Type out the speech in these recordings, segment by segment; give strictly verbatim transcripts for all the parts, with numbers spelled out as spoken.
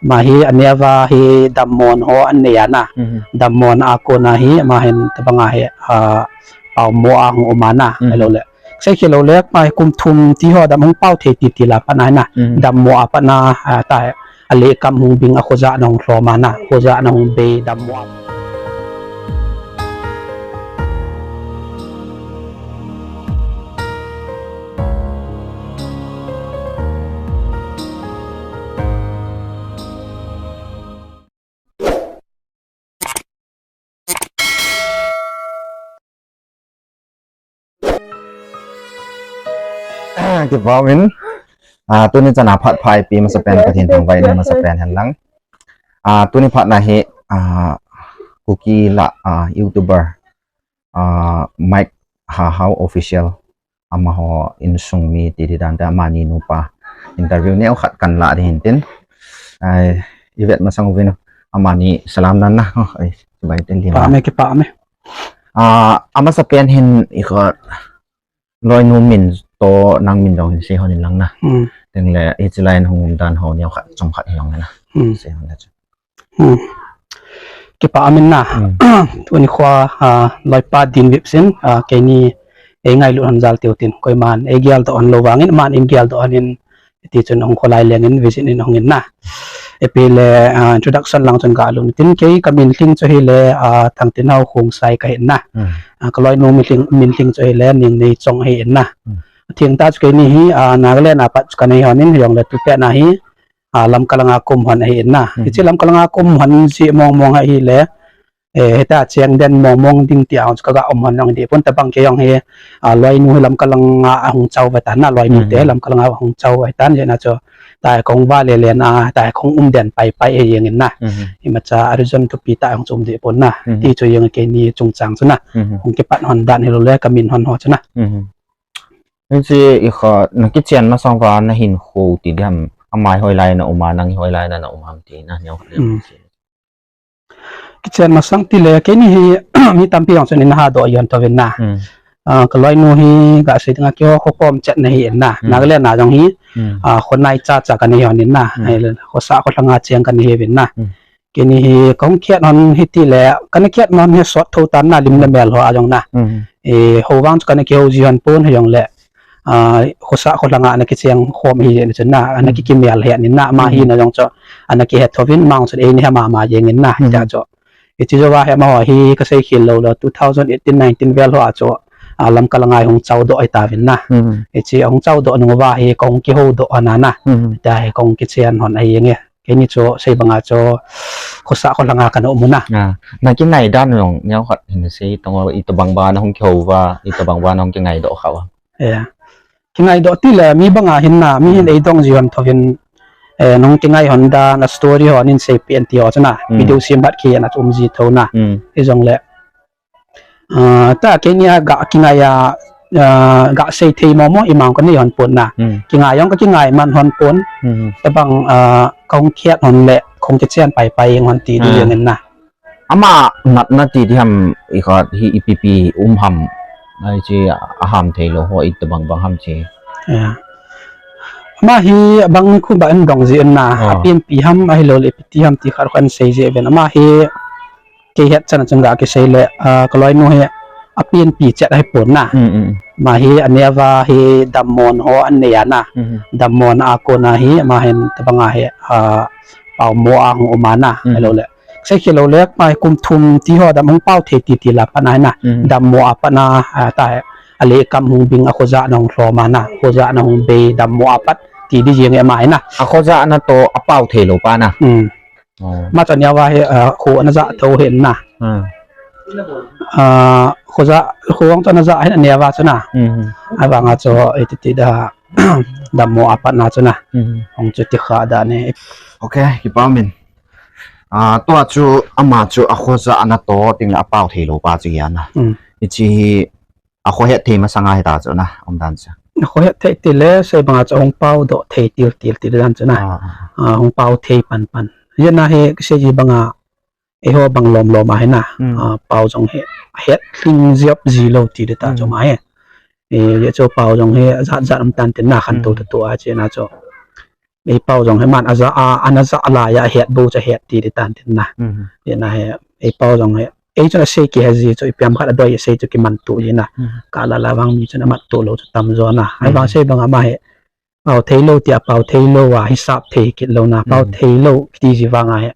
Ama hi aneo va hi dammo ho anei ana. Mhm. Dammo a kona hi ama hin tabanga hi, ah, paomo a hung um ana. Mhm. Ahilou le. Sei khel lou le, ama hi kum thum ti ho dam hung pao thei ti ti la pat na hi na. Mhm. Dammo a pat na, ah, ta hi. Alekam hung bing a khoja na hung lhom ana. Khoja na hung bei dammo a. Kipah in, ah, tuni chan a phat pha eipe masapen Pathen thangvah in masapen hen lang. Ah, tuni phat na hi, ah, Kuki la, ah, YouTuber, ah, Mike Hahao Official, amaho insung mi ti di dan te amani nupa interview neo khat kan la di hin tin. Ai, i vet masang uvin amani salam nan na. Oh, ai, bai tin di. Kipah me, kipah me. Ah, amasapen hin i khat loinu min toh nang min jong hin sei hon in lang na. Hmm. Tin le, hiche lai in hung um dan ho neo khat, chom khat hi jong na. Hmm. Sei hon le chu. Hmm. Kipah aum in na. Hmm. Tuni kho, ah, loipa Dinvipsin, ah, keini ei ngailut hon jal tiu tin. Koiman ei geldoh hon lou vangin, aman in geldoh hon in, ti chun hung kholai leng in visit in hung in na. Ipi le, ah, introduction lang chun ga lhung tin, kei ka min lhing chu hi le, ah, Thangtinhao Khongsai ka hi na. Hmm. Ah, ka loinu min lhing, min lhing chu hi le Nengneijong hi na. Hmm. Thengtah chu keini hi, ah, Nagaland a pat chu ka nei hon in, hi jong le tu pet na hi, ah, Lamka langa ka um hon ahi in na. Hmm. Hiche Lamka langa ka um hon jeh mong mong ahi le, eh, hita cheng den mong mong ding ti a chu ka ga um hon jong dih pon, tabang kei jong hi, ah, loinu hi Lamka langa ahung chau va tan na, loinu te, hmm, Lamka langa ahung chau va tan, jeh na chu, ta hi ka hung va le le na, ta hi ka hung um den pai pai ahi jeng in na. Hmm. Imacha a reason thupi tah hung chu um dih pon na. Hmm. Ti chu jeng keini chungchang chu na. Hmm. Hung kipat hon dan hilou le ka min hon ho chu na. Hmm. Hiche i khat na kichen masang uva na hinkho ti diham, ama hi hoilai na um a, nang hi hoilai na na um ham ti na neo khat. Hmm. Kichen masang ti le, keini hi mi tampi jong chun in ha doh jon tou vin na. Hmm. Ah, ka loinu hi ga sei dinga keiho kho khom chet na hi in na. Hmm. Nagaland a jong hi, hmm, ah, kho nai cha cha ka nei hon in na. Hmm. Ahile, khosa kho lhanga cheng ka nei hi vin na. Hmm. Keini hi ka hung khet hon hi ti le, ka na khet hon hi sot tho tan na lim le mel ho a jong na. Hmm. Eh, ho vang chu ka na kihou ji hon pon hi jong le. Ah, khosa kho lhanga na kicheng khom hi jeng chun na, ana, hmm, ki kimel hi anin na, ama, hmm, hi na jong chu, ana kihet tho vin, ama jong chu ei ni ha mama jeng in na, hmm, ta chu. Hiche jou va hi amaho hi ka sei khel lou le, two thousand eighteen nineteen vel ho a chu, ah, Lamka langa hung chau doh ahi ta vin na. Hmm. Hiche hung chau doh nung uva hi ka hung kihou doh ana na. Hmm. Ta hi ka hung kichen hon ahi jeng e. Keini chu sei banga chu khosa kho lhanga ka na um u na. Ah, na kingai dan jong neo khat hin sei tong u, itobang banga na hung kihou uva, itobang banga na hung kingai doh kha uva. Eh. Kingai doh ti le mi banga hin na, mi hin, hmm, ei dong ji hon tho vin, eh, na hung kingai hon dan, na story ho nin sei pi an ti ho chu na. Hmm. Video sem bat ki na chu um ji tho na. Hmm. Hi jong le. Ah, ta keini a ga kingai a, ah, ga sei thei mo mo ima ka nei hon pon na. Hmm. Kingai jong ka kingai man hon pon. Hmm. Tabang, ah, ka hung khet hon le, ka hung kichen pai pai jeng hon ti di, ah, jeng in na. Ama natna ti diham i khat hi ipi pi um ham. Ai chi a ham thei lou ho itobang bang ham chi. Ya. Ama hi bang ni khu ba in dong ji in na. Ah. Apian pi ham ahilou le ipi ti ham ti khat khan sei ji vin. Ama hi kei het chan a chun ga kisei le, ah, ka loinu hi apian pi chet ahi pon na. Mm, mm. Ama hi aneo va hi dammo ho anei ana. Mm. Dammo a kona hi ama hin tabanga hi, ah, paomo a hung um ana. Mm. Ahilou le. Sei khel lou le, ama hi kum thum ti ho dam hung pao thei ti ti la pat na hi na. Mm. Dammo a pat na, ah, ta hi. Alekam hung bing a khoja na hung lhom ana. Khoja na hung bei dammo a pat ti di jeng e ama hi na. A khoja na toh apao thei lou pa na. Mm. Oh. Ama chu aneo va hi, ah, kho ana ja tho hi na. Hmm. Ah, khoja, kho ang chu ana ja hi aneo va chu na. Hmm. Avanga chu, eh, ti ti da, dammo a pat na chu na. Hmm. Hung chu ti kha da ne. Okay, kipah in. Ah, tua chu ama chu a khoja na toh ting le apao thei lou pa chu ahi na. Hmm. Hiche hi A khohet thei masang a hita chu na, um dan chu. A khohet thei ti le, sei banga chu hung pao doh thei til til ti dan chu na. Ah, ah. Ah, hung pao thei pan pan. Jeh a hi, kisei ji banga, eiho bang lom lom a hi na. Hmm. Ah, pao jong hi, het hling jep ji lou ti di ta chu, hmm, ma hi. Eh, jeh chu pao jong hi, jat jat um tan tin na khan, hmm, tu tu tu a chi na chu. Ei pau jong hi man aja a, ana ja lai a het bou chu het ti di tan tin na. Mhm. Ti na hi, ei pau jong hi. Ei chun asei kihe ji chu ipi ham khat adoi asei chu kimanto ji na. Mhm. Ka la la vang mi chun amanto lou chu tam jo na. Ahivang Mhm. sei bang ama hi. Pau thei lou ti a, pau thei lou a, hisap thei kit lou na, pau Mhm. thei lou kiti ji vang a hi.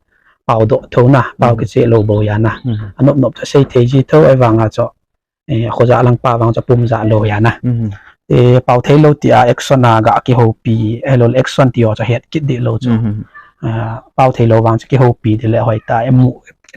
Pau doh tho na, pau Mhm. kiche lou bou ya na. Mhm. Anop nop chu sei thei ji tho ahivang a chu. Eh, khoja lang pa vang chu pum ja lou ya na. Mhm. Eh, pau thei lou ti a action a ga kihoupi, eh, lou action ti ho chu het kit di lou chu. Mhm. Ah, pau thei lou vang chu kihoupi di le hoi ta, emu,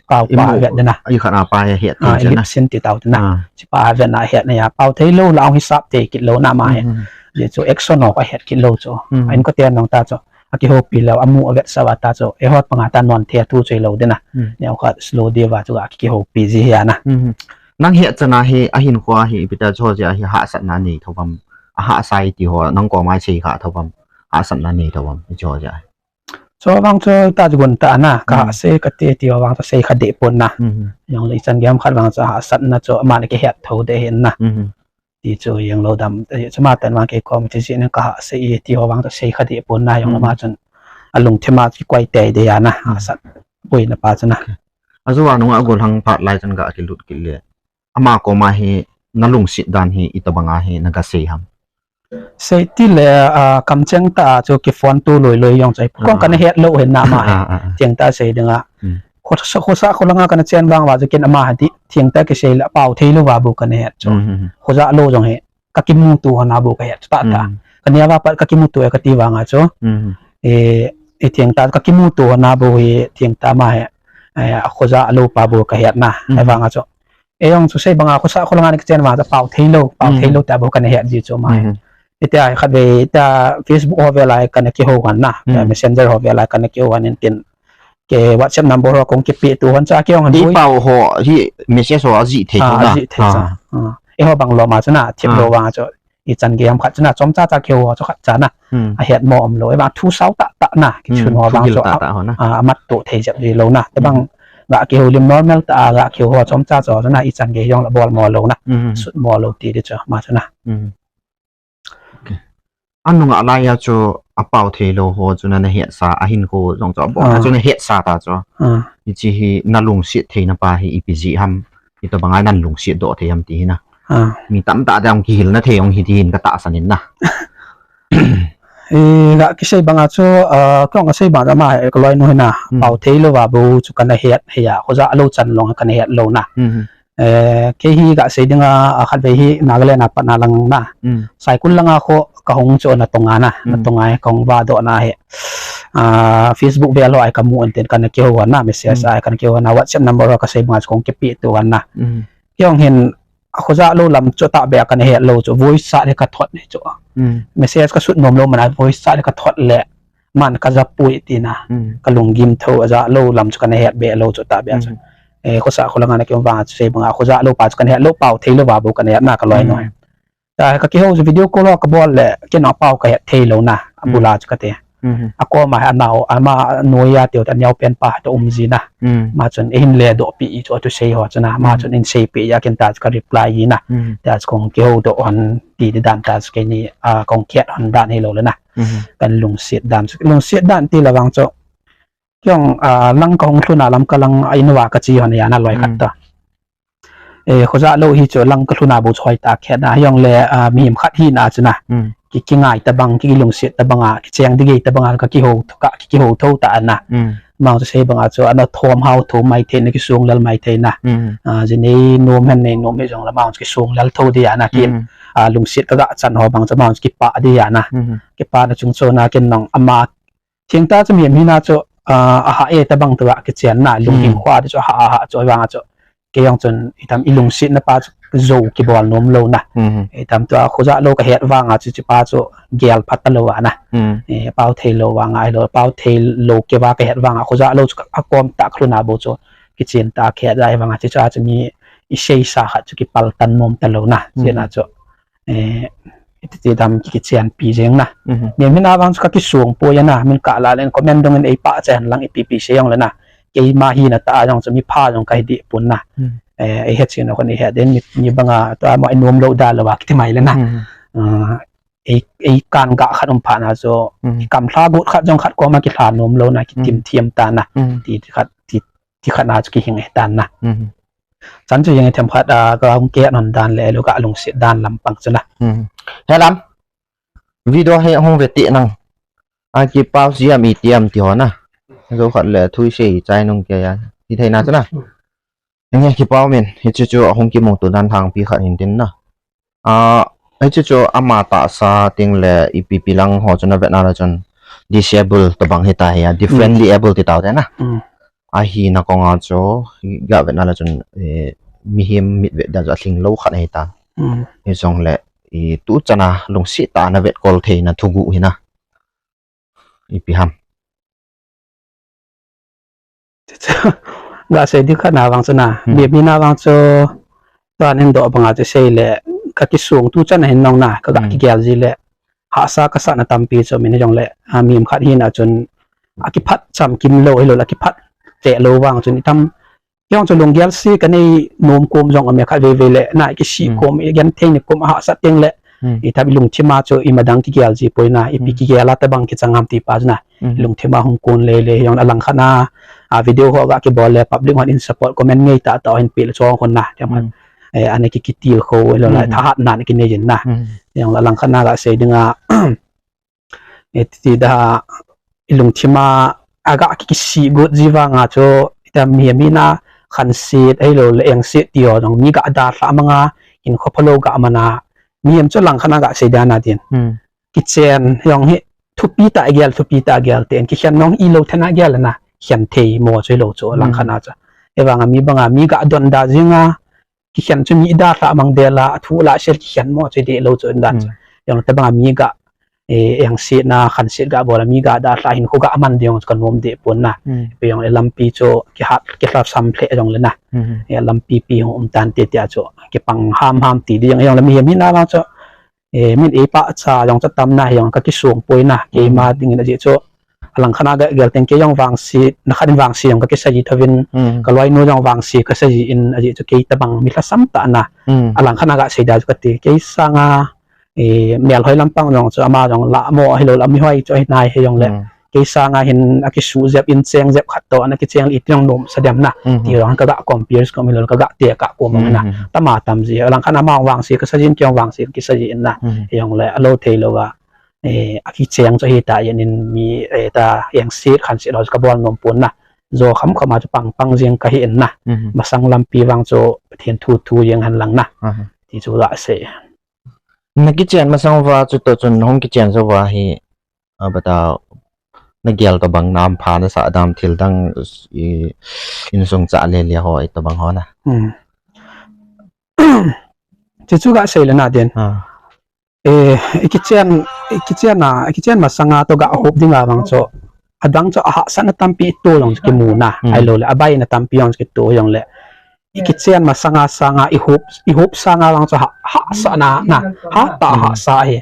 pau pa Imu, vet di na. I khat a pa he het Ah, ti i chu na. sin ti tau ti na. Ah. Chi pa vet na het na ya. Pau thei lou la ong hisap thei kit lou na ma he. Mhm. Ji chu action ho ka het kit lou chu. Mhm. Ahin ko ten nong ta chu. Akihoupi lou, amu avet sa va ta chu. Eiho panga ta non the tu chu lou di na. Mhm. Neo khat slow di va chu ga kihoupi ji ya na. Mhm. Nang het chan a hi, ahinkho a hi, ipi ta chu ho jeh a hi hahsatna nei tho vam. Ahahsa i ti ho, nang koma sei kha tho vam. Hahsatna nei tho vam, i chu ho jeh a hi. Chu vang chu ta chu gun ta na, ka Mhm. sei ka ti ti ho vang chu sei kha di pon na. Mhm. Jong le ichan gei ham khat vang chu hahsatna chu ama le kihet tho di hin na. Mhm. Ti chu jong lou dam, eh, chu ma tan vang kei kom ti ji na ka hahsa i ti ho vang chu sei kha di pon na, jong le Mhm. ma chun alungthim a chu kikoi tei di ya na, Mhm. hahsat boina pa chu na. Okay. Ajo a nung a gollhang phat lai chan ga kilut kit le. Ama koma hi na lungset dan hi itobang a hi na ga sei ham. Sei ti le, ah, kamcheng ta a chu kiphone tu loi loi jong chu. Kong Ah. kana het lou hin na ma hi. Ah, ah, ah. Theng ta sei ding a. Hmm. Khosa, khosa kholanga kana chen vang va chu ken ama hi theng ta kisei le pau thei lou va bou kana het chu. Hmm, hmm, hmm. Khoja lou jong hi ka kimuto hon a bou ka het chu ta ta. Hmm. Ka nia va pat ka kimuto e ka ti vang a chu. Hmm. E, e theng ta ka kimuto hon a bou hi theng ta ma hi. E, a khoja lou pa bou ka het na. Hmm. E vang a chu. Ei jong chu sei bang a khosa kholanga ni kichen vang chu pau thei lou, pau thei Hmm. lou ta bou kana het ji chu ma hi. Hmm. Ita khat ve ita Facebook ho ve lai kana kihou hon na. Hmm. Messenger ho ve lai kana kihou hon in tin. Ke WhatsApp number ho kong kipe tu hon cha ke hon Ei boi. Pau ho hi message ho aji thei Ah, tu na. aji thei Ah. cha. Ah. Eiho bang lom a chu na, thip Ah. lou vang chu. Ichan gei ham khat chu na, chomcha cha kihou ho chu khat cha na. Hmm. Ahet mo um lou. Ei vang thu sao ta ta na. Kichun Hmm, ho thu vang gil chu ta a, ta ho na. a, amat to thei jep ji lou na. Te bang Hmm. ga kihou lim normal ta a, ga kihou ho chomcha chu na, ichan gei jong la bol mo lou na. Hmm. Sut mo lou ti di chu ma chu na. Hmm. Okay. Anung a lai a chu a pau thei lou ho chu na na het sa, ahinkho jong chu a bol a Ah. chu na het sa ta chu. Ah. Hichi hi na lungset theina pa hi ipi ji ham, itobang a na lungset doh thei ham ti hi na. Ah. Mi tamtah te hung kihil na thei hung hi ti hin ka tahsan in na. E, ga kisei bang a chu, ah, kong a sei bang a ma hi ka loi nu hi na, Hmm. pau thei lou va bou chu kana het hi a, khoja lou chan long kana het lou na. Hmm. Eh, kei hi ga sei ding a, a khat ve hi Nagaland a pat na lang na. Hmm. Saikul lang a kho ka hung chu na tong a na, na Hmm. tong a hi ka hung va doh na hi. Ah, Facebook vel ho a hi ka mu an tin kana kihou na, message Hmm. a hi kana kihou na, WhatsApp number ho ka sei bang a chu kong kipe tu na. Hmm. Kei hung hin, a khoja lou lam chu ta be a kana het lou chu, voice chat hi ka thot ni chu. Hmm. Message ka sut nom lou man a, voice chat hi ka thot le, man ka ja pui ti na, Hmm. ka lunggim tho, aja lou lam chu kana het be lou chu ta be a chu. Hmm. Eh, khosa kholanga na kihou vang a chu sei bang a, khoja lou pa chu kana het lou, pau thei lou va bou kana het na ka loi nu. Hmm. Ta ka kihou chu video call ho ka bol le, kei na pau ka het thei lou na, a Hmm. bul a chu ka ti. Hmm. A kom a hi a nao, ama noi a ti u ta neo pen pa ta um ji na. Hmm. Ma chun, ei hin le doh pi i chu a tu sei ho chu na, ma Hmm. chun in sei pi a ken ta chu ka reply ji na. Hmm. Ta chu kong kihou doh hon ti di dan ta chu kei ni, a, kong kiat hon dan hi lou le na. Hmm. Kan lungset dan chu, lungset dan ti la vang chu. Kei hung, ah, lang ka hung lhun a lam ka lang a in va ka chi hon a na loi khat Hmm. ta. Eh, khoja lou hi chu lang ka lhun a bou chu hoi ta khet na, hijong le, ah, mihem khat hi na chu na. Hmm. Ki, kingai ta bang, ki, kilungset ta bang a, kicheng di gei ta bang a, ka kihou, ka, ki, kihou tho ta na. Hmm. Mang chu sei bang a chu, ana thom hao tho mai thei na, kisung lel mai thei na. Hmm. Ah, ji nei nom hen nei nom hijong le mang chu kisung lel tho di a na, ki, Hmm. ah, lungset ka ga chan ho bang chu mang chu kipah di a na. Hmm. Kipah na chung chu na ken nong ama Thengta chu mihem hina chu, ah, aha e ta bang tu a kichen na, lunghem Hmm. khua di chu aha, aha chu vang a chu. Kei jong chun, itam i lungsetna pa chu jou kibol nom lou na. Hmm. Itam tua khoja lou ka het vang a chu, chi pa chu gel phat ta lou a na. Hmm. Eh, pau thei lou vang a, lou pau thei lou kei va ka het vang a, khoja lou chu ka, a kom ta ka lhun a bou chu. Kichen ta ka het a vang a, chi chu a chu mi i sei sa khat chu kipal tan nom ta lou na. Hmm. Chi na chu. Eh, iti ti dam ki, kichen pi jeng na. Mhm. Mihem hina vang chu ka kisung poi a na, min ka la len comment dong in ei pah chen lang ipi pi sei jong le na. Keima hina ta a jong chu mi pha jong ka hi di pon na. Mhm. Eh, ei het chen a kon ei het den mi, mi bang a tua mo i nom lou da lou a kiti mai le na. Mhm. Ah, ei, ei kan ga khat um phat na chu, Hmm. kamlha got khat jong khat koma kilha nom lou na, kitim Hmm. thiam ta na, Hmm. ti, ti khat, ti, ti khat na chu kihing e ta na. Hmm. Chan chu jeng e themkhat, a, ka hung kihet hon dan le, lou ka lungset dan lampang chu na. Hmm. Helam, video hi hung ve ti nang. A kipau siam i tiam ti ho na. Jou khat le thui sei chai nung ke ya. Ti thei na chu na. Enge kipau min, hichu chu ahung kimu tu dan thangpi khat hin tin na. A, hichu chu ama tahsa ting le ipi pi lang ho chu na vet na le chun disable tobang hita hi a, differently Hmm. able ti tau te na. Hmm. Ahi na kong a chu, ga vet na le chun, eh, mihem mit vet dan chu athling lou khat ahi ta. Hmm. Hi jong le, i tu chan a lungset tah a na vet kol thei na thugu hi na. Ipi ham. Ga sei di khat na vang chu na. Hmm. Bia mi na vang chu, tuan hin doh bang a chu sei le, ka kisung tu chan a hin nong na, ka ga Hmm. kigel ji le. Hahsa ka sa na tampi chu min hi jong le, a, mihem khat hi na chun, a kiphat cham kim lou, hi lou le, a kiphat te lou vang chun, i tam, Kei jong chu lunggel se ka nei nom kom jong um e khat vei vei le, na, i kisih Hmm. kom, i genthei ni kom a hahsat teng le, Hmm. i tam i lungthim a chu i madang kigel ji poi na, ipi Hmm. kigel a tabang kichang ham ti pa chu na, Hmm. i lungthim a hung kon le le, jong le a lang khat na, a video ho ga kibol le, public hon in support comment ngei tah tah hin pe le chong hon na, jong Hmm. eh, ana ki kitil kho, jong le Hmm. thahat na ana kinei jin na. Hmm. Jong le a lang khat na ga sei ding a, Eh, ti, ti da, i lungthim a, a ga ki, kisih got ji vang a chu, i tam mihem hi na, khanset, ahilou le engset ti ho jong, mi ga dalha mang a, hinkho phalou ga man a, mihem chu lang khat na ga sei dan a din. Hmm. Kichen, jong hi, thupi tah a gel, thupi tah a gel te, kikhen jong i lou then a gel na, khen thei mo chu i lou chu, lang Hmm. khat na chu. Ahivang a mi bang a, mi ga don da jing a, kikhen chu mi dalha mang del a, a thu la sel kikhen mo chu i deh lou chu in dan chu. Hmm. Jong le tabang a mi ga, eh, engset na, khanset ga bol a mi ga dalha hinkho ga man ding jong chu ka nom deh pon na. Hmm. Ipi jong le lampi chu kihat, kilhasam lheh jong le na. Hmm. Eh, lampi pi hung um tan te tia chu kipang ham ham ti ding jong le mihem hi na vang chu. Eh, min ei pachat jong chu tam na hi jong ka kisung poi na. Keima Hmm. ding in ajeh chu. A lang khat na ga gel teng kei jong vangse, na khat in vangse jong ka kisa ji thovin, Hmm. ka loinu jong vangse ka sa ji in ajeh chu kei tabang mi lhasam tah na. Hmm. A lang khat na ga sei da chu ka ti. Kei sang a, eh, melhoi lampang jong chu ama jong la mo ahilou le mi hoi chu ahi nai hi jong le. Hmm. Kei sang a hin a kisuh jep in cheng jep khat toh ana kicheng le iti jong nom sa dem na. Hmm. Ti jong ka ga compare kom ahilou le ka ga tekah kom Hmm. na. Hmm. Tama tam ji. A lang khat na ama jong vangse ka sa ji in kei jong vangse ka kisa ji in na. Hmm. Hi jong le a lou thei lou a. Eh, a kicheng chu hi ta, yen in mi, eh, ta, engset, khanset ho chu ka bol nom pon na. Jo kham kham a chu pang pang jeng ka hi in na. Mhm. Masang lampi vang chu Pathen thu thu jeng hen lang na. Aha. Ti chu ga sei. Na kichen masang uva chu toh chun hung kichen jou uva hi, a, bata, na gel tobang na ampha na sa dam thil dang i, insung cha le le ho i tobang ho na. Hmm. Chu chu ga sei le na din. Ah. Eh, i kichen, i kichen a, i kichen masang a toh ga hop ding a vang chu. Adang chu a hahsatna tampi i to jong chu kimu na. Hmm. Ahilou le, a baina tampi jong chu kito jong le. I kichen masang a sang a i hop, i hop sang a vang chu ha, hahsatna, na, ha ta Hmm. hahsa hi.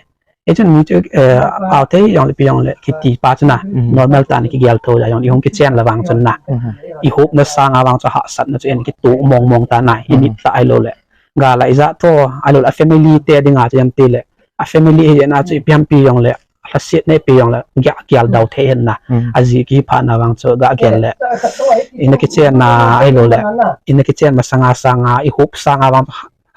Hichun mi chu, eh, pau thei jong le pi jong le kiti pa chu na. Hmm. Normal tah in kigel tho ja jong i hung kichen la vang chun na. Hmm. I hopna sang a vang chu hahsatna chu in kito mong mong ta na. Hi Hmm. mit ta ahilou le. Ga la ija to, ahilou le a family te ding a chu jam ti le. A family hi na chu ipi ham pi jong le, a lhasetna ipi jong le, ga gel dau thei hen na. Hmm. A ji kiphat na vang chu ga gel le. Ina kichen na ahilou le. Ina kichen masang a sang a, i hop sang a vang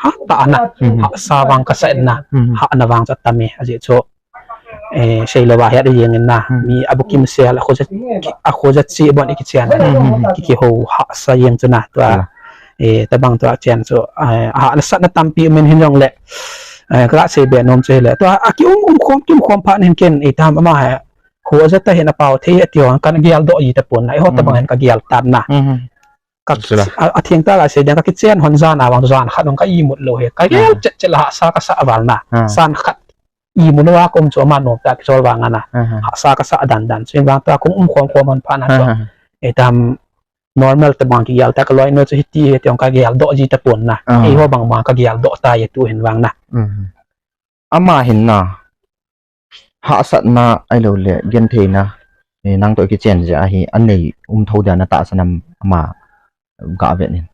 ha ta na. Hmm. Hahsa vang ka sa in na. Hmm. Hahna vang chu tam e, ajeh chu. Eh, sei lou va het jeng in na. Hmm. Mi a bukim sel, a khoja, a khoja chi bon i kichen. Hmm. Ki, kihou hahsa jeng chu na. Tua. Hmm. Eh, tabang tua chen chu, eh, a hahsatna tampi um in hin jong le, eh, ka sei be nom chu hi le. Tua, a ki um, um khom, ki um khom phat hin ken, eh, tam ama hi, khoja ta hin a pau thei ati ho, kan gel doh ji ta pon na, i ho tabang Hmm. hin ka gel tan na. Hmm. Ka, Sila. a, a theng ta la sei ding ka kichen hon jan a vang jan khat hong ka imut lou hi. Ka gel Hmm. chet chet la hahsa ka sa val na. Hmm. Jan khat imut lou a ka um chu ama nom ta kisol vang a na. Hmm. Hahsa ka sa dan dan. Chu in vang ta ka um khom khom hon phat na chu. Hmm. Eh, tam normal tabang kigel ta ka loinu chu hiti hiti hong ka gel doh ji ta pon na. Ah. Eiho bang ma ka gel doh ta e tu hin vang na. Mhm. Ama hin na. Hahsatna ahilou le gentheina. Eh, nang toh kichen jeh a hi anei um tho dia na tahsan am ama ga vet in.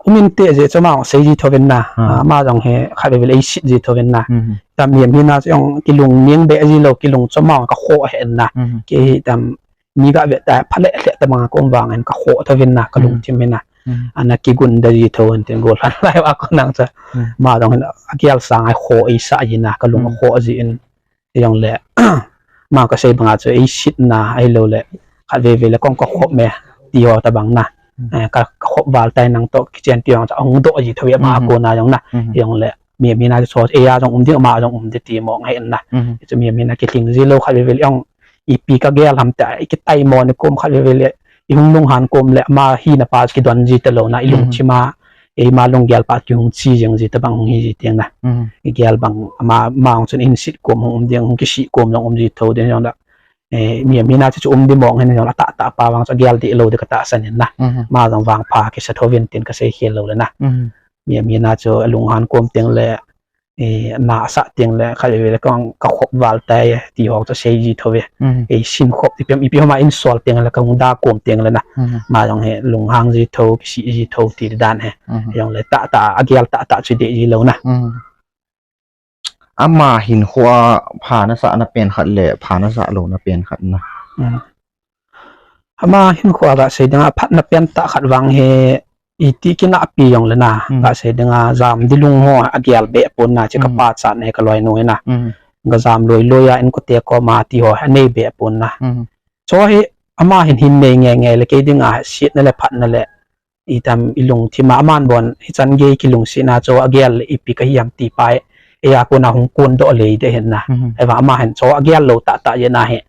um inte jeh chu ama jong sei ji thouvin na. Ah. Ah, ama jong hi khatvei vei le eisit ji thouvin na. Mhm. Tam mihem hina chu jong kilung neng be ji lou, kilung chu ama jong ka khoh hen na. Mhm. Kei hi tam mi ga ve ta pha le le ta banga ka um vangin ka khoh thouvin na, ka lungthim hi na. Mhm. Ana kigun da ji thou hen tin gollhang lai a kon nang chu. Mhm. Ama jong hin agel sang a khoh eisa ji na, ka lung a khoh ji in. Jong le, ama ka sei banga chu eisit na, ahilou le, khatvei vei le kong ka khop me, ti ho ta bang na. Mhm. Eh, ka, ka khop val tai nang toh kichen ti jong chu ahung doh ji thou ama a kon a jong na. Mhm. Jong le, mihem hina chu so, eia jong um ding, ama jong um ding ti mo ngai na. Mhm. Chu mihem hina kilhing ji lou khatvei vei le jong ipi ka gel ham te, i kitai mo ni kom khatvei vei le, i hung lunghan kom le, ama hina pa kidon ji ta lou na, i lungthim a, eima lunggel pa kihung chi jeng ji ta bang hung hi ji teng na. Mhm. I gel bang, ama, ama hung chun in sit kom hung um ding, hung kisih kom jong um ji thou ding jong da. Eh, mihem hina chu chu um di mong hin jong la tah tah pa vang chu gel di lou di ka tahsan in na. Mhm. Ama jong vangpha kisa thouvin tin ka sei khel lou le na. Mhm. Mihem hina chu alunghan kom teng le, eh, na sa teng le, khatvei vei le kong ka khop val tai, ti ho chu sei ji thou ve. Mhm. Eh, sin khop ipi ham, ipi ham a in sol teng le, ka hung da kom teng le na. Mhm. Ama jong hi lunghang ji thou, kisih ji thou ti dan hi. Mhm. Jong le tah tah, agel tah tah chu de ji lou na. Mhm. Ama hinkho a pha na sah na pen khat le, pha na sah lou na pen khat na. Mhm. Ama hinkho a ga sei ding a phat na pen tah khat vang hi, iti kinah pi jong le na, mhm, ga sei ding a jam di lung ho, agel be pon na, chu ka, mhm, pa chan ne ka loinu hi na. Mhm. Ga jam loi loi a in kote koma ti ho, anei be pon na. Mhm. Chu hi, ama hin hin nei nge nge le kei ding a, sit na le phat na le, i tam i lungthim a, aman bon, hichan gei kilungset na chu agel le ipi ka hi ham ti pa hi, eia kon a hung kon doh lei de hin na. Mhm. Ahivang ama hin chu agel lou tah tah jeh na hi,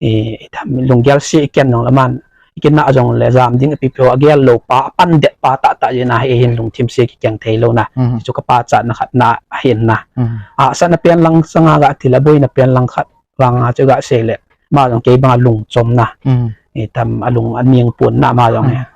i, i tam, lunggel se i ken jong le aman, i kinah jong le jam ding ipi pi ho agel lou pa, apan det pa tah tah jeh na hi, hin lungthim se kikeng thei lou na. Mhm. Chu ka pa chan na khat na, ahin na. Mhm. Ahsa na pen lang sanga ga ti le, boina pen lang khat vang a chu ga sei le, ama jong kei banga lungchom na. Mhm. I tam, alung aning pon na ama jong hi. Mhm.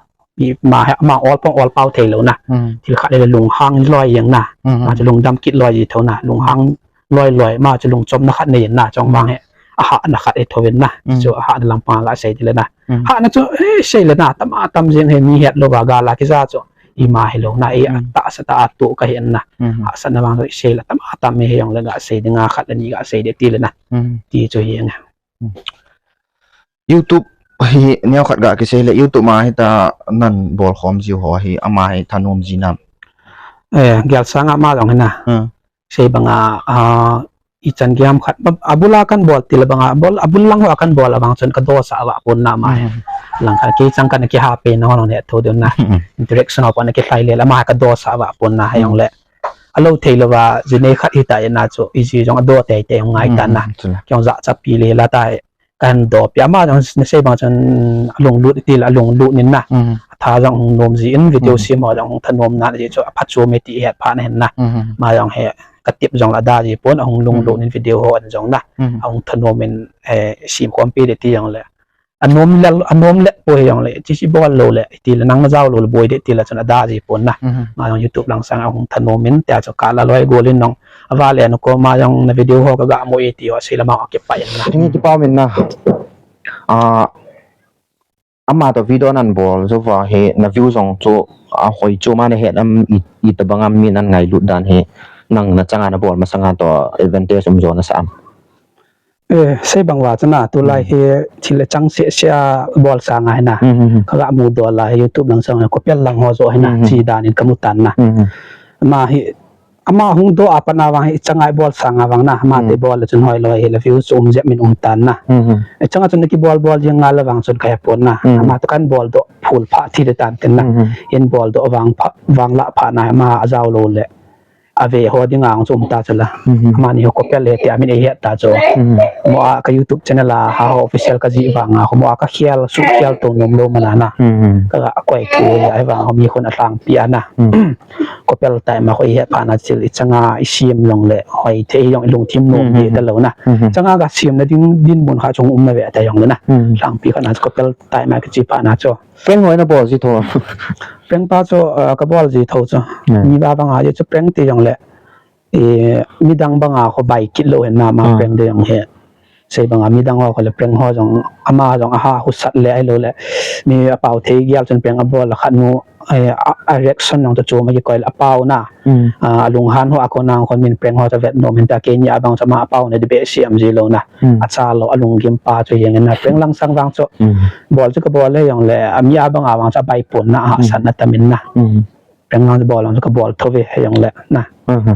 I ma hi, ama ol pong ol pau thei lou na. Mhm. Thil khat le lunghang loi jeng na. Mhm. Ama chu lungdam kit loi ji thou na. Lunghang loi loi, ama chu lungchom na khat nei na, chong, mhm, vang hi. Ahah na khat hi thouvin na. Mhm. Chu ahah na lampang ga sei ti le na. Mhm. Hah na chu, eh, sei le na, tam a tam jeng hi mi het lou va gal a kija chu. Ima hilou na, i, mhm, tahsa tah a tu ka hi na. Mhm. Ahsa na vang chu sei le tam a tam hi jong le ga sei ding a khat le ni ga sei de ti le na. Mhm. Ti chu hi na. Mhm. YouTube hi neo khat ga kisei le YouTube ma hi ta nan bol khom jiu ho hi ama hi thanom ji nam. Eh, gel sang a ama jong hi na. Hmm. Sei banga, ah, ichan gei ham khat, ba, abul a kan bol til banga, bol, abul lang ho a kan bol a vang chun ka dosa va pon na ama hi. Hmm. Lang khat kei chang kan kiha pe na ho nong ne tho dun na. Hmm. Interaction ho pon na kilhai le ama ka dosa va pon na, hmm, ha jong le. Alou thei lou va, ji nei khat hi ta na chu, i ji jong ado tei tei ngai ta na. Hmm, chula. Kei jong ja cha pi le la ta. Kan do pi ama jong na sei bang chun alung lut til, alung lut nin na. Hmm. Atha jong hung nom ji in video, hmm, sim ho jong hung thanom na ji chu apha chu me ti het pha na hin na. Hmm. Ama jong hi ka tip jong la da ji pon ahung lung, hmm, lut nin video ho an jong na. Hmm. Ahung thanom in, eh, sim khom pi de ti jong le. Anom le, anom le po hi jong le. Chi chi bol lou le. Ti le nang na jao lou le boi de ti le chun ada ji pon na. Hmm. Ama jong YouTube lang sang ahung thanom in tia chu ka la loi gol in nong. Ava le no ko ama jong na video ho ka ga mu e ti ho sei lama ho kipa in na. Nge kipa min na. Ah, ama to video nan bol jo va hi na view jong chu ahoi chu ma na het am i, i ta bang am mi nan ngailut dan hi nang na changa na bol masanga to advantage um jo na sa am. Eh, sei bang va chana, tulai, hmm, hi thil le chang se se a bol sanga hi na. Hmm, hmm, hmm. Ka ga mu do la hi YouTube lang sang ko pel lang ho jo hi na, hmm, hmm, chi dan in ka mu tan na. Hmm, hmm. Ama hi, ama hung do a pat na vang hi changa bol sanga vang na, ama, hmm, te bol le chun hoi loi hi le views um jep min um tan na. Hmm, hmm. Eh, changa chun ki bol bol jing nga le vang chun ka he pon na. Hmm. Ama to kan bol do phul pha thi de tan tin na. Hmm, hmm. In bol do vang pha, vang la pha na ama a jao lou le. Ave ho ding ang chu um ta chu la. Mhm. Amani ho ko pel le ti amin ei het ta chu. Mhm. Mo a ka YouTube channel a ha ho official ka ji vang a, mo a ka khial, su khial to nom lou mana na. Mhm. Ka ga koi tu le ai vang ho mi khun a thlang pi ana. Mhm. Ko pel tai ma ko ei het pha na chil i changa i sim long le hoi thei jong i lungthim nom, mhm, di ta lou na. Mhm. Changa ga sim na ding dinmun kha chung um na ve ta jong le na. Mhm. Thlang pi kha na ko pel tai ma ka chi pha na chu. Prank hoi na bol ji tho. Prank pa chu, ah, ka bol ji tho chu. Hmm. Mi ba banga ji chu prank ti jong le. Eh, midang banga ko bai kit lou hen na ma, hmm, prank de jong he. Sei banga midang ho kho le prank ho jong ama jong aha husat le ahilou le mi apao thei gel chun prank abol le khat nu, eh, a, a reaction jong chu chom a kikoi le apao na. Hmm. Ah, alunghan ho a kona khon min prank ho chu vet nom in ta keini a bang chu ama apao na di behseh am ji lou na. Hmm. Acha lou alunggim pa chu jeng in na prank lang sang vang chu. Hmm. Bol chu kabol le jong le ami a bang a vang chu abai pon na aha Hmm. san na tamin na. Hmm. Prank lang chu bol lang chu kabol tho ve he jong le na. Hmm.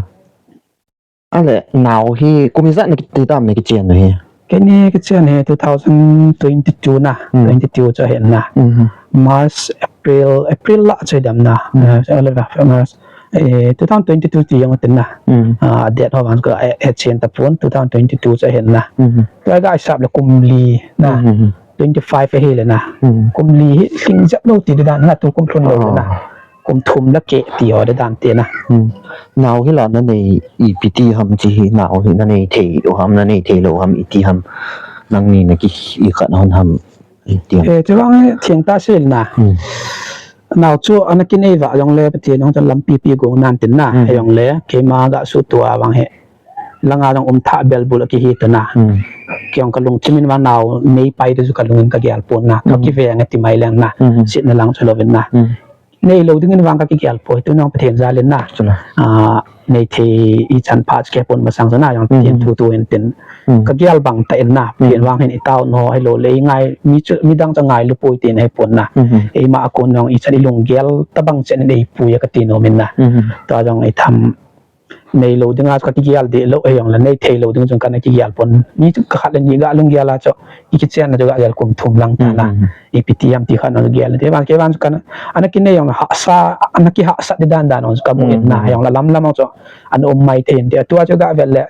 Ale, nao hi, kum ijat na kiti tam na kichen hi? Keini kichen hi two thousand twenty-two na, Hmm. twenty-two chu ahin na. Mhm. March, April, April lah chu dam na. Hmm. Eh, chu le March, eh, two thousand twenty-two ti jong tin na. Hmm. Ah, date ho vang ka, eh, eh, chen ta pon, two thousand twenty-two chu ahin na. Mhm. Tua ga sap le kum li na. Mhm. Twenty-five ahi le na. Hmm. Kum li hi lhing jep lou ti di dan na, tu kum lhun lou le na. Ah. Kum thum la keh ti ho di dan te na. Hmm. Nao hi la na nei ipi ti ham chi hi, nao hi na nei thei u ham, na nei thei lou ham, iti ham. Nangni na ki i khat hon ham, iti ham. Eh, chu vang hi theng ta sil na. Hmm. Nao chu ana kinei va jong le Pathen jong chu lampi pi gong nan tin na. Hmm. He jong le, keima ga su tua vang he. Langa jong um tha bel bul a kihi ta na. Hmm. Kei jong ka lungthim in vang nao nei pai te chu ka lung in ka gel pon na. Ka Hmm. kiveng a ti mai leng na. Hmm. Sit na lang chu lou vin na. Hmm. Nei lou ding in vang ka kigel poi tu nong Pathen jal in na. Chu na. Ah, nei thei ichan pha chu kei pon masang chu na jong Pathen Hmm. thu tu in tin. Hmm. Ka gel bang ta in na. Hmm. Pathen vang hin i tao no ahilou le i ngai mi chu midang chu ngai lu poi tin ahi pon na. Hmm. Eima a kon jong ichan i lunggel tabang chen in ei pui a ka ti nom in na. Hmm. Tua jong i tham Nei lou dinga chu ka kigel deh lou, ahi jong le nei thei lou ding chun kana kigel pon. Ni chu ka khat le ni ga lunggel a chu, i kichen na chu ga gel kum thum lang ta na. Mhm. Ipi ti ham ti khat na gel le. Te van, kei van chu kana, ana kinei jong hahsa, ana kihahsat di dan dan jong chu ka mu in na, Mhm. ahi jong le lam lam jong chu, ana um mai thei in ti. Tua chu ga vel le,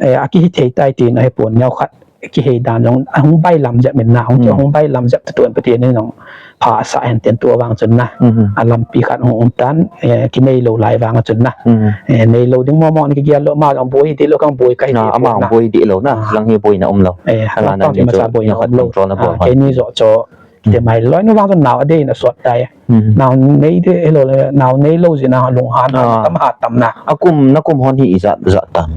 eh, a kihi thei tai ti na hi pon neo khat. Kihei dan jong, ahung bailam jep min na, hung, Hmm. hung bailam jep tu tu en Pathen in jong pha asah hen tin tu vang chun na. Hmm. A lampi khat hung um tan, eh, kinei lou lai vang chun na. Hmm. Eh, nei lou ding mo mo na kigel lou ma jong boi dih lou kang boi ka hi Na, ti ama pon na. Boi dih lou na, Ah. lang hi boina um lou. Eh, Ala lang nang ti ni ma chu cha boina neo khat um lou. Control na Ah, bol. Keini jo cho, Hmm. te mai loi nu vang chun nao a dei na sot tai. Hmm. Nao nei dih lou le, nao nei lou ji na lung han, Ah. tam ha tam na. A kum, na kum hon hi ijat, jat tan.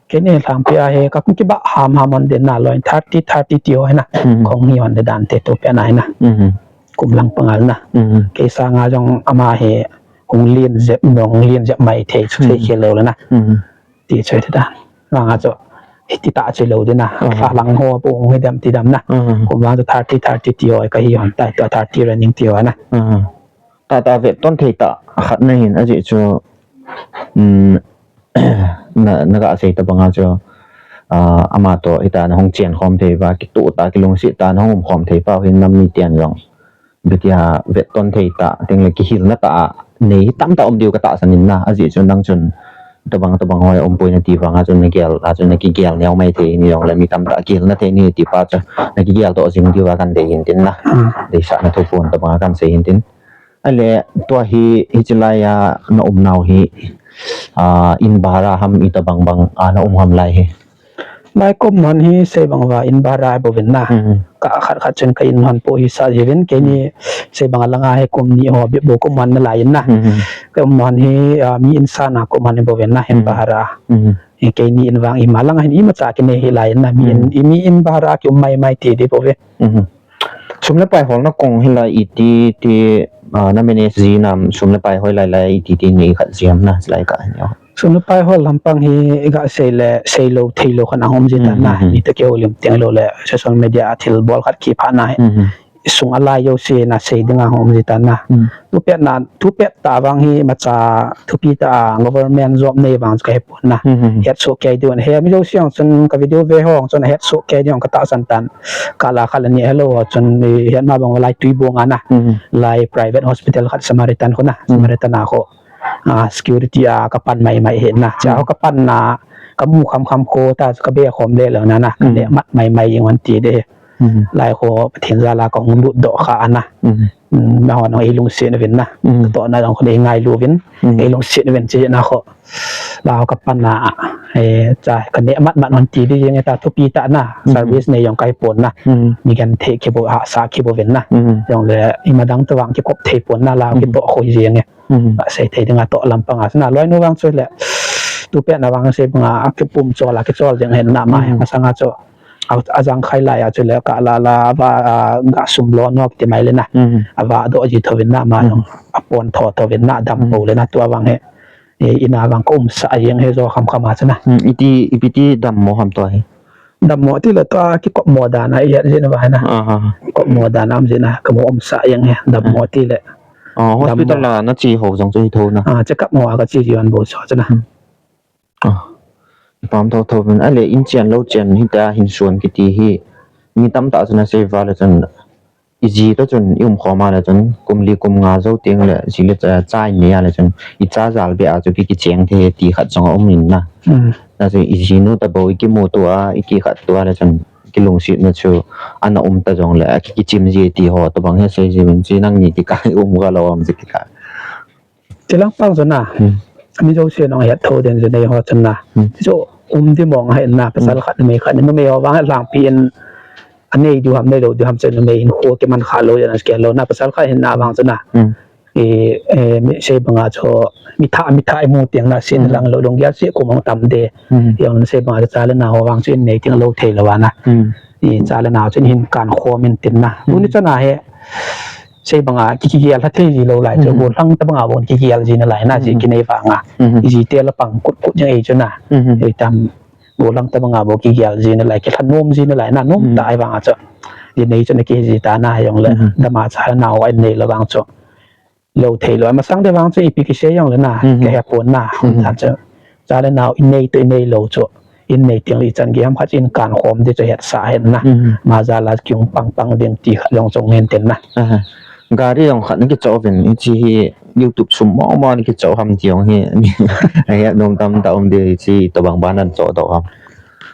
Keini lhangpi a hi, ka kum kibah ham ham hon din na loi, thirty, thirty ti ho hi na. Mhm. Kong hi hon de dan te tu pe na hi na. Mhm. Kum lang pangal na. Mhm. Kei sanga jong ama hi, hung lin jep, hung lin jep mai thei, chu thei Mhm. khel lou le na. Mhm. Ti choi te dan. Vang a chu, hiti ta chi lou din na. Mhm. Fa lang ho pu hung hi dem ti dem na. Mhm. Kum vang chu thirty, thirty ti ho ka hi hon tai, tu thirty running ti ho na. Mhm. Ta ta vet ton thei ta, khat na hin, a ji chu, um, na, na ga sei ta banga chu, ah, ama to hita na hung chen khom thei va, kitu ta, kilungset ta, na hung um khom thei pa, hin nam ni tian jong. Betia vet ton thei ta, ting le kihil na ta, nei tam ta um diu ka tahsan in na, a ji chu nang chun, tabang, tabang hoi um poi na ti vang a chun na gel, a chun na kigel neo mai thei ni jong le mi tam ta kihil na thei ni ti pa chu, na kigel to jing diu a kan dei hin tin na. Hmm. Deisah na thu pon tabang a kan sei hin tin. Ale, tua hi, hichi lai a na um nau hi, ah, in bahar a ham ita bang bang, ah, na um ham lai hi. Lai kum hon hi sei bang va in bahar a bouvin na. Mhm. Ka khat khat chun ka in hon po hi sa jivin, keini Mhm. sei bang a langa hi kum ni ho bep bou kum hon na lai in na. Mhm. Kum hon hi, ah, mi in sa na kum hon hi bouvin na, in Mhm. bahar a. Mhm. Hi keini in vang ima langa hin ima cha kinei hi lai in na, mi in, Mhm. i mi in bahar a ki um mai mai ti di bouve. Mhm. Sum le pai holna kong hi la iti ti, ah, na manage ji nam sum le pai hoi lai lai iti ti nei khat ji ham na lai ka ni. Sum le pai hol lampang hi i ga sei le sei lou thei lou khat na hom ji ta na. Mhm, mhm. Ni ta keu lim teng lou le social media a thil bol khat ki pha na. Mhm. Sung a lai jouse na sei ding a hom ji ta na. Mhm. Tu pet na, tu pet ta vang hi macha thupi ta a government job nei vang ka he pon na. Mhm. Het soh kei diu na he mi jouse jong chun ka video ve ho jong chun het soh kei diu ka tahsan tan. Ka la kha la ni hello ho chun het ma bang lai tui bong a na. Mhm. Lai private hospital khat Samaritan kho na. Mhm. Samaritan a kho. Ah, security a ka pan mai mai he na. Cha ho Mhm. ka pan na ka mu kham kham kho ta ka be khom le lo na na. Ka Mhm. le mat mai mai jing wan ti de. Mhm. Lai kho Pathen jal a ka hung lut doh kha a na. Mhm. Mm, na ho nang ei lungset uvin na. Mhm. Ka toh na jong kho ei ngailu uvin. Mhm. Ei lungset uvin chi na kho. Lai ho ka pan na, eh, cha ka ne mat mat hon ti di jeng ta thupi ta na. Mhm. Service nei jong kai pon na. Mhm. Mi genthei kibou hahsa kibou uvin na. Mhm. Jong le ima dang ta vang kikop thei pon na lai ho Mhm. kitoh khoi jeng e. Mhm. Ka sei thei ding a toh lampang a. Na loi nu vang chu le. Tu pet na vang sei bang a kipum chol a kichol jeng hen na mai. Mhm. Masang a chu. ajang khai lai a chule kah la la ava, a, ga sum lo no ti mai le na. Hmm. Ava do ji tho vin na ma Hmm. jong. Apon tho tho vin na dam Hmm. po le na tua vang he. E, ina vang ka umsa jeng he jo kham kham a chu na. Hmm. Iti, ipi ti dam mo ham tua hi. Dam mo ti le tua kikop mo dan a i het jin va na. Aha. Kop mo dan a um jin na ka mo umsa jeng he dam mo ti le. Ah, Dam hospital mo. la na chi ho jong chu hi tho na. Ah, check up mo a ka chi ji wan bo so chu na. Hmm. Ah. Pam tho tho vin a le in chen lo chen hi ta hin suan kiti hi. Mi tam ta chu na sei va le chun. I ji to chun i um khom a le chun kum li kum nga jo teng le ji le cha, cha in nei a le chun i cha jal be a chu ki, ki cheng the ti khat jong a um in na. Hmm. Na chu i ji nu ta bo i kimu tua, i kikhat tua le chun kilungset na chu ana um ta jong le ki, kichim ji ti ho to bang he sei ji vin chi nang ni kikah i um ga lo am ji kikah. Ti lang pang chu na. Hmm. Mi jouse nong het tho den chu nei ho chun na. Hmm. Chu um di mong ha in na, pasal Hmm. khat numei khat, numei ho vang lang pi in anei diu ham, nei lou diu ham chu numei in kho kiman kha lou, jana kei lou na, pasal khat hin na vang chu na. Hmm. I, e, mi sei banga chu mi tha, mi tha i mu tiang na, sin Hmm. lang lou, lunggel se kum hong tam de. Hmm. Jong sei banga chu cha le nao ho vang chu in nei tiang lou thei lou a na. Hmm. I cha le nao chu in hin kan khom in tin na. Hmm. Tuni chu na he, sei banga ki, kigel lha thei ji lou lai chu, Hmm. gollhang ta banga bon kigel ji na lai na, ji Hmm. kinei vanga. Hmm. I ji te la pang kut kut jeng ei chu na. Hmm. Ei tam gollhang ta banga bon kigel ji na lai, kilha nom ji na lai na, nom Hmm. ta ei vanga chu. Ji nei chu na ki ji ta na jong le, Hmm. dam a cha le nao a in nei lou vang chu. Lou thei lou, masang de vang chu ipi kisei jong le na, Hmm. ka he pon na, Hmm. um ta chu. Cha le nao in nei to in nei lou chu. In nei tiang le i chan gei ham khat in kan khom di chu het sa hen na. Hmm. Ma jal a kiung pang pang ding ti khat jong chong hen ten na. Aha. Gari jong khat na kicho vin, i chi hi YouTube sum mo mo na kicho ham ti jong hi. Ai, nom tam ta um di chi to bang ban an cho to ham.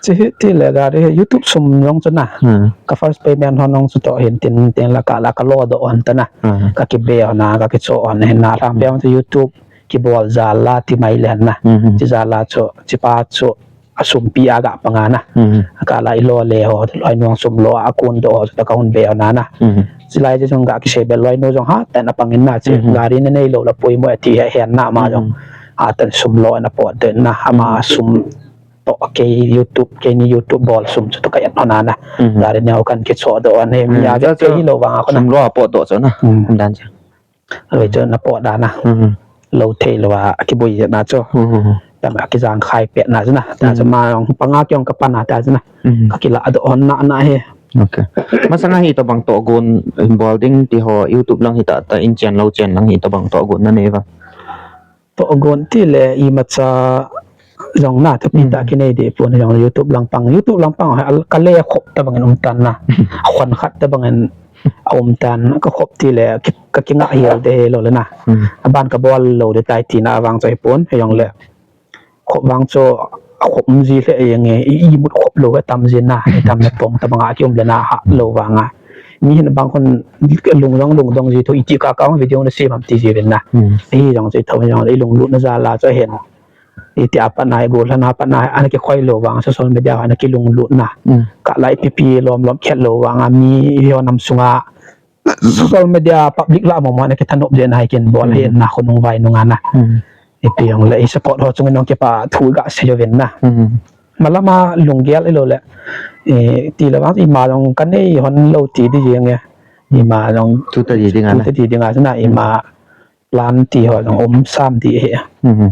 Chi hi ti le gari hi YouTube sum jong chu na. Hmm. Ka first payment hon jong chu to hin tin tin la ka la ka lo do on ta na. Hmm. Ka kibe hon na, ka kicho hon hin na. Lang Hmm. pe jong chu YouTube kibol jal la ti mai le hen na. Hmm. Chi jal la chu, chi pa chu a sum pi a ga panga na. Hmm. Ka la i lo le ho, loi nu sum lo a kun do ho, ta ka hun be ho na na. Hmm. Chi lai chi jong ga kisei be loi nu jong ha, ta na pang in na chi. Hmm. Gari na nei lou la pui mo ti he hen na ma jong. Hmm. Ha, ta sum lo na po de na, ha ma Hmm. sum to kei YouTube, kei ni YouTube bol sum chu to ka et ho na na. Hmm. Gari neo kan kicho do an he mi Hmm. a Cha ve chu kei lou vang a ko na. Sum lo a po do chu na. Hmm. Dan cha. Aloi chu na po da na. Hmm. Lou thei lou a kibui na chu. Hmm. Tam a kijang khai pet na chu na. Ta chu Hmm. ma jong panga kiong ka pan na ta chu na. Hmm. Ka kila do hon na na he. Okay. Masanga hi to bang to gon in bol ding ti ho YouTube lang hi ta ta in chen lou chen lang hi to bang to gon na nei va. To gon ti le imacha jong na thupi ta Hmm. kinei de pon jong YouTube lang pang. YouTube lang pang ha ka le khop ta bang in um tan na. A khon khat ta bang in a um tan ka khop ti le ki, ka kinga hial de lou le na. Hmm. A ban ka bol lou de tai ti na vang choi pon jong le. Khop vang chu a khop um ji le jeng e, i, i mut khop lou e tam jin na. I tam na pong ta bang a ki um le na ha lou vang a. Mi hin bang khon lung jong lung dong ji thu i ti ka ka video na sem am ti ji vin na. Hmm. Hi jong chu i tho jong le i lunglut na jal a chu hen. I ti a pat na, i gollhang a pat na, ana kikhoi lou vang, social media ana kilunglut na. Hmm. Ka lai pipi lom lom khet lou vang, a mi i ho nam sunga. Social media public la mo mo ana kithanop je na, i kin bol Hmm. he na khonung vai nunga na. Hmm. Ipi jong le i support ho chung nong kipa thu ga sei jo vin na. Hmm. Malama lunggel i lou le. I ti le vang i ma jong ka nei hon lou ti di jeng e. I ma jong Thu ta di ding a thu na. ta di ding a na i Hmm. ma plan ti ho jong um sam di he. Hmm.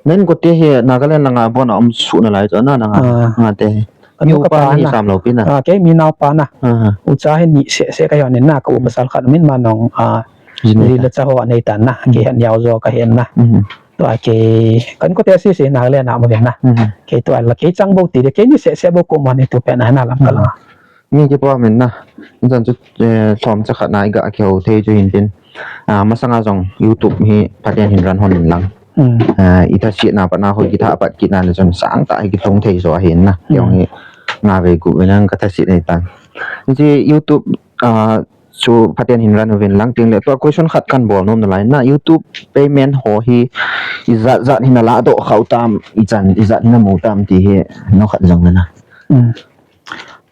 Nen ko te hi Nagaland langa bon a um su na lai chu na nanga, Ah. nga te hi. Ka nu ka pa na. Ni sam lo pi na. Ah, kei mi nao pa na. Ah. U cha hi ni se se ka yon na ka u Hmm. pasal khat min ma nong, ah, Jin ni ta. Lila cha ho nei tan na. Hmm. Kei han yao jo ka hen na. Hmm. To a kei kan ko te si si Nagaland na mo na. Hmm. Kei to a la kei chang bo ti de kei ni se se bo ko ma ni tu pe na na lam ka la. Hmm. Mi kipa min na. Jan chu, eh, lhom cha khat na i ga kihou thei chu hin tin. Ah, masanga jong YouTube hi Pathen hin ran hon in lang. Hmm. Ah, i tha si na pa na hoi kitha pat kit na le chun sang ta hi kithong thei jo ahin na. Hmm. Jong hi nga ve gu ve nang ka tha si nei tan. Ji YouTube, ah, chu Pathen hin ran uvin lang ting le tua question khat kan bol nom na lai na YouTube payment ho hi i jat jat hin a la do khau tam i chan i jat hin a mu tam ti hi no khat jong na. Hmm.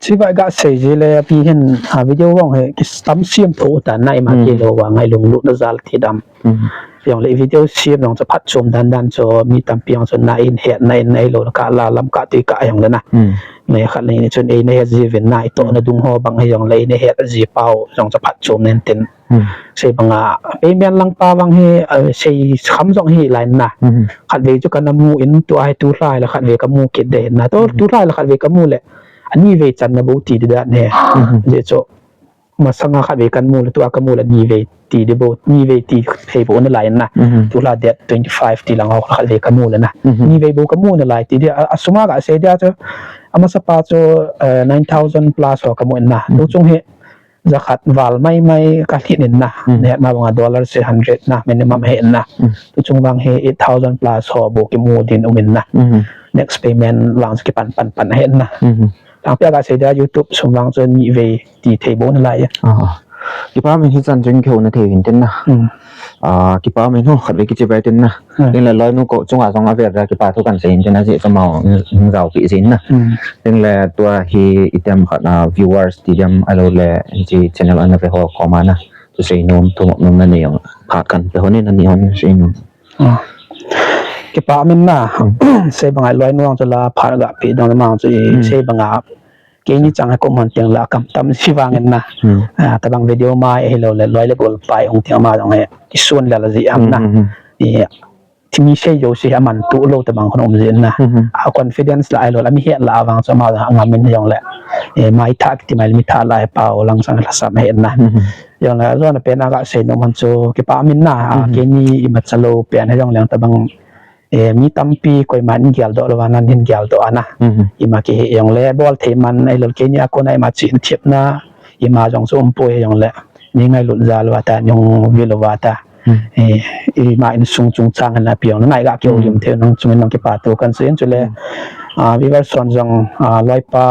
Chibai ga sei ji le pi hin, a, video vang he ki tam siam tho ta na ima Hmm. ki lo wa ngai lung lu na jal ti dam. Hmm. Yong le video siam nong cha phat chom dan dan cho mi tam pi yong cho na in het na in ai lo ka la lam ka ti ka yong le na. Hmm. Ne khat le ni chun ei ne het ji vin na i to Hmm. na dung ho bang he yong le ei ne het ji pau yong cha phat chom nen tin. Hmm. Sei banga, payment lang pa bang hi, ah, sei kham jong hi lai na. Hmm. Khat vei chu ka na mu in tu ai tu lai la khat vei ka mu kit de na. Tu, Hmm. tu lai la khat vei ka mu le. Ani vei chan na bo ti de dan he. Hmm. Je cho. Masanga khat vei kan mu le tu a ka mu le ni vei ti de bo, ni vei ti thei bo na lai na. Hmm. Tu la date twenty-five ti lang ho khat vei ka mu le na. Hmm. Ni vei bo ka mu na lai ti de a, a suma ga sei de a cho. Amasa pa cho, eh, nine thousand plus ho ka mu na. Hmm. Tu chung he. Jakhat val mai mai ka hit in na. Hmm. Ne ma banga dollar six hundred na minimum he na. Hmm. Tu chung vang he eight thousand plus ho bo ki mu din um in na. Hmm. Next payment vang ki pan pan pan he na. Hmm. Tang pia ga sei da YouTube sum vang chun ni vei ti thei bo na lai. Ah. Kipa min hi chan chun keu na thei hin tin na. Hmm. Ah, kipa min ho khat vei ki chi bai tin na. Hmm. Tin le loi nu ko chunga jong a ver da kipa thu kan sei in tin a ji chama hung jao pi jin na. Hmm. Tin le tua hi item khat na viewers ti dem a lo le ji channel ana ve ho koma na. Tu sei nom thu nom na nei jong phat kan pe hon in ani hon sei nom. Ah. Kipa min na. Hmm. Sei banga loi nu ang chu la phat ga pi dong ma chu Hmm. sei banga Keini chang he ko man tiang la kam tam si vang in na. Hmm. Ah, tabang video mai hi lo le loi le gol pai ong tiang ma jong he. Ki sun la la ji am na. Hmm, hmm, hmm. I, ti mi sei jo si a man tu lo tabang kon um ji na. Hmm, hmm. A confidence la ai lo la mi he la vang cho ma jong ngam in jong le. E, mai tha ki ti mai mi tha la he pa o lang sang la sam he na. Hmm, hmm. Jong le jong na pe na ga sei nom man chu kipa min na. Ah, Hmm. keini i ma cha lo pe na jong le tabang E, mi tampi koima in gel doh lou va nan hin gel doh ana. Mhm. Ima kihe jong le bol thei man ahilou le keini a kona ima chin thepna ima jong chu um poi jong le. Ni ngailut jal uva ta, ni hung vil uva ta. Mhm. E, ima insung chungchang ana pi jong le ngai ga keu Mhm. lim thei nang chungin nang kipa thu kan sei in chule. Mhm. A, viewers hon jong, a, loipa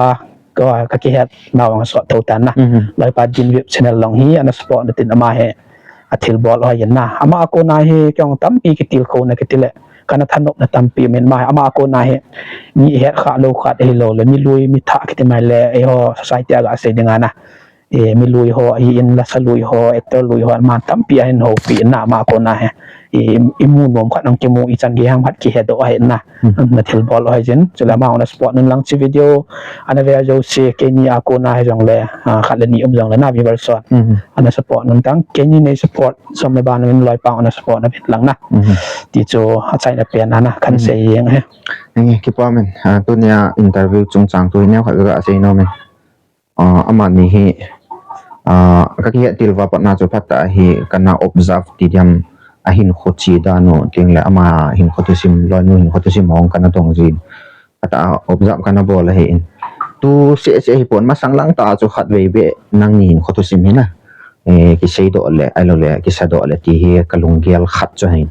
ka, ka kihet nau ang sot tho tan na. Mhm. Loipa Dinvip channel long hi ana support na tin ama hi a thilbol hoi in na. Ama a kona hi kei jong tampi kitilkhouna kiti le. Kana thanopna tampi min ma hi. Ama a kona hi mi het kha lou khat ahilou le. Mi lui, mi thah kiti mai le. Eiho society a ga sei ding a na. E, mi lui ho, hi in lasa lui ho, actor lui ho, ama tampi ahin houpi in na ama a kona hi. I, i mu nom khat nang kimu, i chan gei ham khat kihe doh ahi na. Mhm. Na thilbol hoi jin. Chule ama hung na support nun lang chi video. Ana ve a jouse, keini a kona hi jong le, a, khat le ni um jong le na viewers hon. Mhm. Ana support nun tang, keini nei support, som le ban min loipa ana support na vin lang na. Mhm. Ti chu achaina pen ana kan Mhm. sei jeng hi. Nge, kipa min, a, tunia interview chungchang thu hi neo khat ka sei nom in. A, amani hi, a, ka kihet til uva pat na chu phat a hi kana observe ti diam a hinkho chi dan u, tin le ama hinkho thusim, loinu hinkho thusim hung kana dong jin. Phat a observe kana bol ahi in. Tu seh seh hi pon masang lang ta chu khat vei beh nangni hinkho thusim hi na. E, kisei doh le, ahilou le, kisa doh le ti hi ka lunggel khat chu ahi.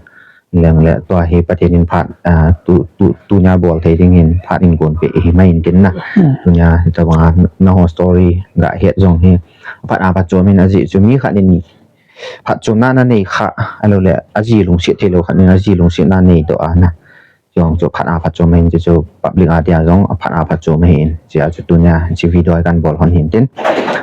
Leng le tua hi Pathen in phat, a, tu, tu, tunia bol thei ding hin phat in gon pe hi mai in tin na. Hmm. Tunia hi tabang a na ho story ga het jong hi phat a phatchom in aji chu mi khat in phatchomna na nei kha, ahilou le aji lungset thei lou khat in aji lungsetna nei doh a na. Jong chu phat a phatchom in chu public a dia jong phat a phatchom in. Chia chu tunia chi video kan bol hon hin tin.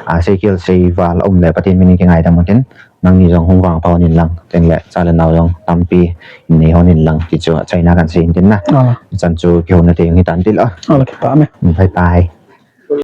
A, sei kel sei val um le Pathen min in kingaidam u tin. Nangni jong hung vangpha hon in lang, tin le cha le nao jong tampi nei hon in lang, ti chu achaina kan sei in tin na. Ah. Chan chu kihouna te jong hi tan til a. Ah, kipa me. Mm, bye bye.